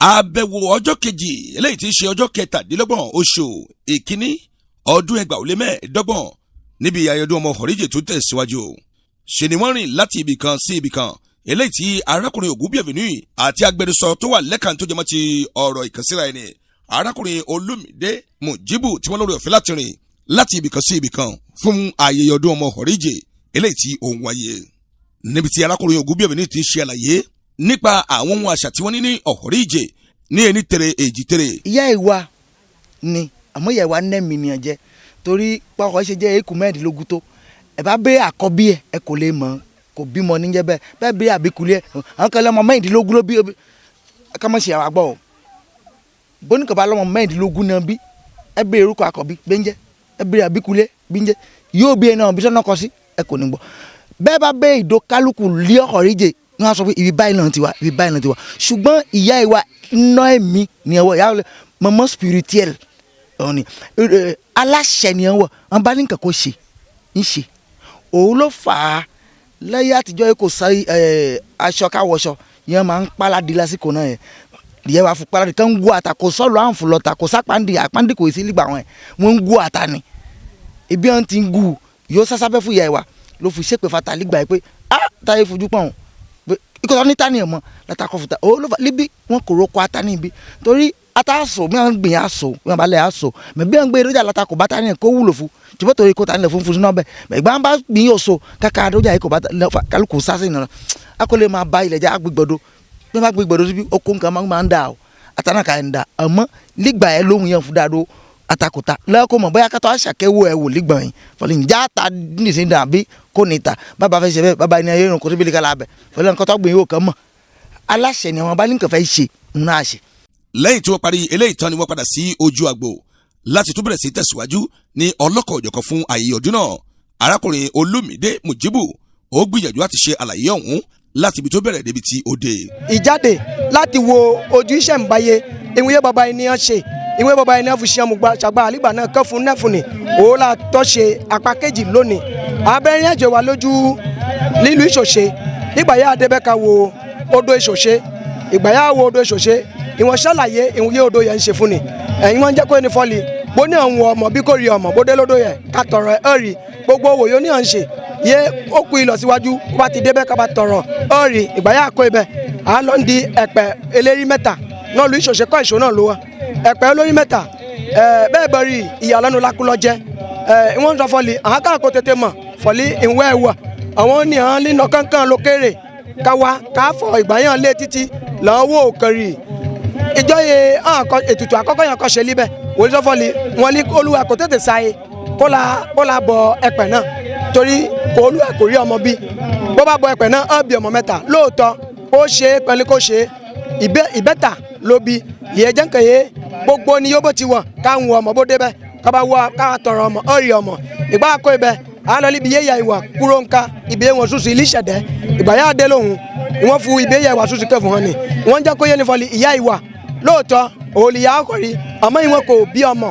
Àbẹ̀wò ọjọ́ kejì, eléyìí tí í ṣe ọjọ́ 27 oṣù ìkíní ọdún 2025, níbi ayọ̀dún ọmọ Ọ̀họ̀ríjì tó tẹ̀síwájú, ṣe ni wọ́n rìn láti ibì kan sí ibì kan, eléyìí tí arákùnrin Ògúnbíẹ̀fínú àti agbẹnusọ tó wà lẹ́ka tó jẹmọ́ ti ọ̀rọ̀ ìkànsíra ẹni, arákùnrin Olúmídé Mujibu, tí wọ́n lórí ọ̀fẹ́ láti rìn láti ibì kan sí ibì kan fún ayẹyẹ ọdún ọmọ Ọ̀họ̀ríjì eléyìí tí ó ń wáyé, níbi tí arákùnrin Ògúnbíẹ̀fínú ti ń ṣe àlàyé nípa àwọn ohun àṣà tí wọ́n ní ní Ọ̀họ̀ríjì ní ení tere èjì tere. Ìyá ìwà ni, àmọ́ ìyá ìwà nẹ́ẹ̀mí nìyẹn jẹ́, torí pàkọ́ ṣe jẹ́ èkó 16 tó ẹ bá bẹ́ àkọ́bí ẹ, ẹ kò lè mọ̀ kò bímọ níjẹ́ bẹ́ẹ̀ bẹ́ẹ̀ bí àbíkulẹ̀ ẹ. Àwọn kan lọ́mọ 16 ló bí, ká má ṣe àwọn àgbọ̀ o. Bóníkà bá lọ́mọ 16 náà bí, ẹ bẹ̀rẹ̀ orúkọ àkọ́bí gbẹ́njẹ́, ẹ bẹ̀rẹ̀ àbíkulẹ̀ gbẹ́njẹ́, yóò bí ẹ náà bí sọ́nà kọ sí, ẹ kò ní gbọ́. Bẹ́ẹ̀ bá bẹ́ ìdó kálukú lé Ọ̀họ̀ríjì, wọ́n á sọ pé ibi báyìí náà ti wá, ibi báyìí náà ti wá. Ṣùgbọ́n ìyá ìwà ná ẹ̀mí ni ẹ̀wọ̀ ìyá mọ̀mọ́ spirituel ọ̀hún ni, aláṣẹ ni ẹ̀wọ̀ wọn bá ní nǹkan kó ṣe ń ṣe. Òun ló fà á lẹ́yìn àtijọ́ yìí, kò sọ aṣọ káwọṣọ yẹn máa ń páládì lásìkò náà. Yẹn ìyẹn wàá fún páládì tó ń gún ata, kò sọ̀lọ̀ àǹfù lọ́ta, kò sápáǹdì, àpáǹdì kò sí nígbà wọn yẹn. Wọ́n ń gún ata ni, ibi wọn ti ń gún yóò sásábẹ́ fún ìyá ìwà ló fi ṣépè fata nígbà yìí pé ah, táyé fojú pọ̀n pé ikọ̀ ní tani ẹ̀ mọ́ látàkọ̀ fúta. Òun ló fà líbi wọn kò roko ata níbi, torí ata aṣọ bí wọn gbìn aṣọ bí wọn bá lẹ aṣọ mẹ, bí wọn gbé èròjà látàkọ̀ bàtà ní kó wúlò fún tìbọ̀, torí kó ta nílẹ̀ fún fún sínú ọbẹ̀ mẹ. Ìgbà wọn bá gbìn yóò so kàkà èròjà yìí kò bá kálukú sásì nìyẹn, akọ́lé máa ba ilẹ̀ jẹ́. Agbègbọ̀dọ̀ bí wọn bá gbé gbọ̀dọ̀ síbi oko, nǹkan máa ń dà o, ata náà kà ń dà. Àmọ́ nígbà yẹn lóhùn yẹn fún dáadó atakùtà lẹ́kọ̀ọ́ mọ̀ bóyá kátó aṣàkẹ́wò ẹ̀ wò lígbọ̀n yìí fọlẹ́ ǹjẹ́ ata nìsín dà bí kò ní ta. Bàbá fẹ́ ṣe bẹ́ẹ̀, bàbá ní ayé irun kò síbi kálá abẹ fọlẹ́ nǹkan tó gbìn yóò kàn mọ̀. Aláṣẹ ni wọn bá ní nǹkan fẹ́ ṣe ń náà ṣe. Lẹ́yìn tí wọ́n parí eléyìí tán ni wọ́n padà sí ojú àgbò láti tún bẹ̀rẹ̀ sí tẹ̀síwájú ní ọlọ́kọ̀ òjọ̀kan fún ayẹyẹ ọdún náà. Arákùnrin Olúmídé Mujibu ó gbìyànjú láti ṣe àlàyé ọ̀hún láti ibi tó bẹ̀rẹ̀ débi tí ó dé. Ìjáde láti wo ojú ìṣẹ̀ǹbáyé ìwé bàbá ènìyàn ṣe, ìwé bàbá ènìyàn fi ṣe ọmọgbà ṣàgbà àlìgbà náà kẹ́ fún nẹ́fúnni òun là tọ́ ṣe apá kejì lónìí. Abẹ́rẹ́ ẹ̀jẹ̀ wa lójú nílùú Ìṣòṣe nígbà yà adébẹ́ka wo odò Ìṣòṣe. Ìgbà yà wo odò Ìṣòṣe, ìwọ̀n ṣàlàyé ìwọ̀n odò yẹn ń ṣe fún ni. Ẹ̀yin wọn jẹ́ kó ní fọ́ọ̀lì bó ní àwọn ọmọ bí kò rí ọmọ bó dé lódò yẹn ká tọrọ ẹ rí gbogbo òwò yóò ní à ń ṣe yé ó kú ìlọsíwájú. Ó bá ti débẹ̀ ká bá tọrọ ẹ rí. Ìgbà yà kó ibẹ̀, à lọ ń di ẹ̀pẹ̀ eléri mẹ́ta náà lu Ìṣòṣe kọ́ ìṣó náà ló wà ẹ̀pẹ̀ olórí mẹ́ta ẹ̀ bẹ́ẹ̀ bẹ́ẹ̀ rí ìyàlẹ́nu lákúlọ́ jẹ́ ẹ̀. Wọ́n sọ fọ́ọ̀lì àwọn káàkó tètè mọ̀ fọ́ọ̀lì ìwẹ́ ẹ̀wà àwọn ní àwọn nínú kankan lókèrè káwa káfọ̀. Ìgbà yẹn lé títí lọ́wọ́ òkèrè ìjọ yẹ ètùtù àkọ́kọ́ yẹn kọ́ ṣe líbẹ̀ wòlíì sọ́fọ́lì wọn ní Olúwa kò tètè sáyé kó la bọ ẹ̀pẹ̀ náà, torí kò Olúwa kò rí ọmọ bí. Bó bá bọ ẹ̀pẹ̀ náà, ó bí ọmọ mẹ́ta lóòótọ́. Ó ṣe é pẹ̀lú kó ṣe é ìbẹ́ta ló bí ìyẹn jẹ́ nǹkan yẹ gbogbo ni yóò bó ti wọ̀ káwọn ọmọ bó débẹ̀ kábà wọ káwọn tọrọ ọmọ ó rí ọmọ. Ìgbà kó ibẹ̀, à lọ níbi yéya ìwà kúrò ńká ibi wọn ṣùṣù ilé ìṣẹ̀dẹ̀. Ìgbà yà dé lóhùn ìwọ́n fún ibi yéya ìwà ṣùṣù kẹfù hàn ni wọ́n jẹ́ kó yé ní fọlì ìyá ìwà lóòótọ́ òòlì yà ọkọ̀ rí, àmọ́ ìwọ̀n kò bí ọmọ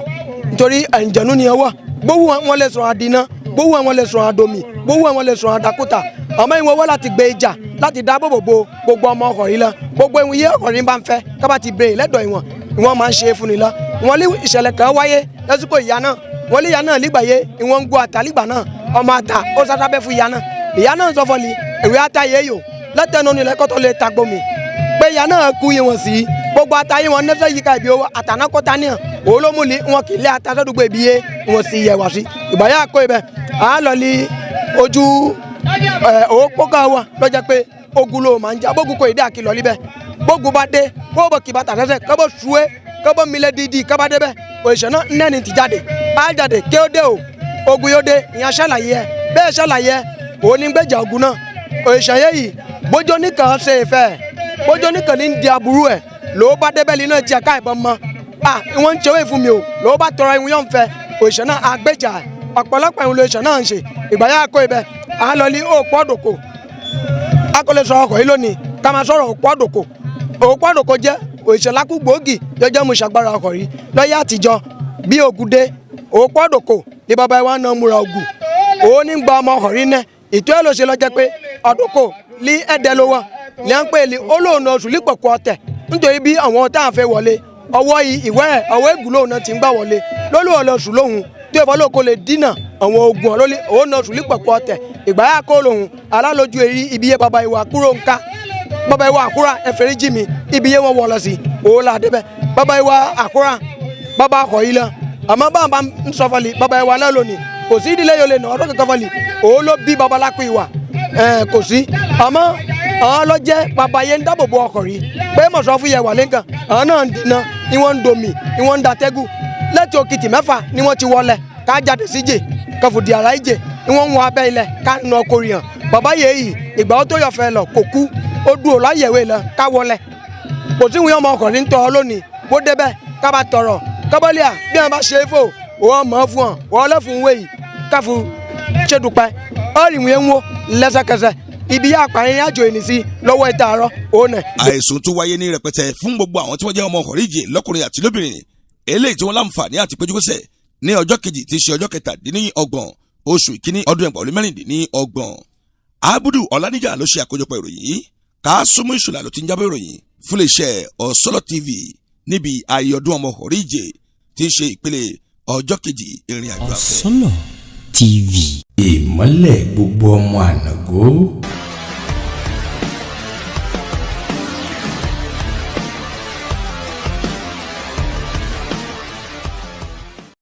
nítorí ẹ̀ǹjẹ̀nu ni ọwọ́ gbówó wọn lè sọ̀rọ̀ àdínà, gbówó wọn lè sọ̀rọ̀ àdomi, gbówó wọn lè sọ̀rọ̀ àdàkúta. Àmọ́ ìwọ̀n wọ́n láti gbé ìjà láti dáàbò bò gbogbo ọmọ ọkọ̀ rí lọ. Gbogbo ìwọ̀n yé ọkọ̀ rí bá ń fẹ́ kábà ti béèrè lẹ́dọ̀ ìwọ̀n, ìwọ̀n máa ń ṣe é fún ni lọ. Ìwọ̀n lé ìṣẹ̀lẹ̀ kan wáyé lásìkò ìyá náà. Wọ́n lé ìyá náà lígbà yé ìwọ̀n ń gbọ́ àtà lígbà náà, ọmọ àtà ó sátábẹ́ fún ìyá náà. Ìyá náà sọ fọlì ìwé ata yé yò lẹ́tẹ̀ẹ́nu nílẹ̀ kọ́tọ́ lè tagbó mi pé ìyá náà kú yé wọn sí gbogbo ata yé wọn nẹ́sẹ̀ yíká ibi owó àtànákọ́ta ní hàn òun ló mú li wọn kì í lé ata sọ́dúgbò ibi yé wọn sì yẹ wá sí. Ìgbà yà kó ibẹ̀, à ń lọ ní ojú ẹ̀ òpó kan wà lọ́jọ́ pé ogun ló máa ń jà bógun kò ì dé àkìlọ̀ níbẹ̀. Bógun bá dé kó bọ̀ kì bàtà sẹ́sẹ̀ kó bọ̀ sué kó bọ̀ milẹ̀ dídì kó bá débẹ̀, òṣìṣẹ́ náà nẹ́ni ti jáde á jáde kí ó dé o, ogun yóò dé. Ìyẹn ṣàlàyé ẹ bẹ́ẹ̀ ṣàlàyé ẹ òun ní gbèjà ogun náà. Òṣìṣẹ́ yẹ yìí bójú oníkan ṣe ìfẹ́ ẹ̀, bójú oníkan ní di aburú ẹ̀ ló bá débẹ̀ nínú ẹ̀ tiẹ̀ ká ìbọn mọ́ à wọ́n ń ṣeré fún mi o ló bá tọrọ ìwọ̀n yóò ń fẹ́. Òṣìṣẹ́ náà àgbèjà ọ̀pọ̀lọpọ̀ ìwọ̀n lòṣìṣẹ́ náà ń ṣe. Ìgbà yà kó ibẹ̀, à ń lọ ní òpó ọ̀dọ̀kọ̀. A kò lè sọ̀rọ̀ ọkọ̀ yìí lónìí ká máa sọ̀rọ̀ òpó ọ̀dọ̀kọ̀. Òpó ọ̀dọ̀kọ̀ jẹ́ òṣìṣẹ́ lákú gbòógì jọjọ́ mu ṣàgbára ọkọ̀ yìí lọ́yẹ́ àtijọ́. Bí ogun dé, òpó ọ̀dọ̀kọ̀ ní bàbá wa náà múra ogun òun ní gba ọmọ ọkọ̀ rí náà. Ìtọ́ ẹ̀ ló ṣe lọ́jẹ́ pé ọ̀dọ̀kọ̀ ní ẹ̀dẹ́ ló wà ní à ń pè ní olóòna oṣù lípọ̀kọ̀ ọ̀tẹ̀. Nítorí bí àwọn tá à ń fẹ́ wọlé ọwọ́ ìwẹ́ ẹ̀ ọwọ́ ègún lòun náà ti ń gbà wọlé lólú ọ̀lọ́sùn lòun tó ìfọ́ lóko lè dínà àwọn ogun ọ̀lọ́lẹ̀ òun náà sùn lípẹ̀kọ́ ọ̀tẹ̀ ìgbà yà kó lòun alálójú èrí ibi yẹ baba ìwà kúrò ńká baba ìwà àkúrà ẹ̀fẹ̀rí jì mí ibi yẹ wọn wọ̀ lọ sí òun là débẹ̀ baba ìwà àkúrà baba akọ̀ yìí lọ àmọ́ bá bá ń sọ fọlì baba ìwà náà lónìí kò sí ìdílé yóò lè nà ọdún kankan fọlì òun ló bí babaláku ìwà ẹ̀ kò sí. Àmọ́ àwọn lọ́jẹ́ baba yẹn ń dáàbò bo ọkọ̀ rí pé mọ̀sán fún yẹ wà lẹ́ǹkan àwọn náà ń dínà ni wọ́n ń domi ni wọ́n ń datẹ́gù lẹ́tì òkìtì mẹ́fà ni wọ́n ti wọlé ká jáde síjè káfùdí ara ìjè ni wọ́n ń wọ abẹ́ ilẹ̀ ká nà ọkọ̀ hàn baba yẹ yìí ìgbà tó yọ fẹ́ lọ kò kú ó dúró láyẹ̀wé lọ ká wọlé kò sí ìwé ọmọ ọkọ̀ ní tọ́ lónìí bó débẹ̀ ká bá tọrọ kábọ́líà bí wọn bá ṣe é fò wọ́n mọ̀ ọ́ fún ọ wọ́n lọ́fun wé yìí káfù ṣèdùpẹ́ ọ̀rì ìwé ń wo lẹ́sẹ̀kẹsẹ̀ ibi yà àpàrẹ̀ ní àjò ìnísí lọ́wọ́ ìta àárọ̀ òun nẹ̀. Àìsùn tó wáyé ní rẹpẹtẹ fún gbogbo àwọn tí wọ́n jẹ́ ọmọ ọ̀ríjì lọ́kùnrin àti lóbìnrin eléyìí tí wọ́n láǹfààní àti péjúkọsẹ̀ ní ọjọ́ kejì tí í ṣe ọjọ́ 27 oṣù ìkíní ọdún 2026. Abudu Ọláníjà ló ṣe àkójọpọ̀ ìròyìn yìí. Kásùmù Ìṣùlà ló ti ń jábọ̀ ìròyìn fún iléeṣẹ́ Ọ̀sọ́lọ̀ TV níbi ayé ọdún ọmọ ọ̀ríjì tí í ṣe ìpele ọjọ́ kejì ìrìn àjò afẹ́. Ọ̀sọ́lọ̀ TV. Ìmọ́lẹ̀ gbogbo ọmọ Ànàgó.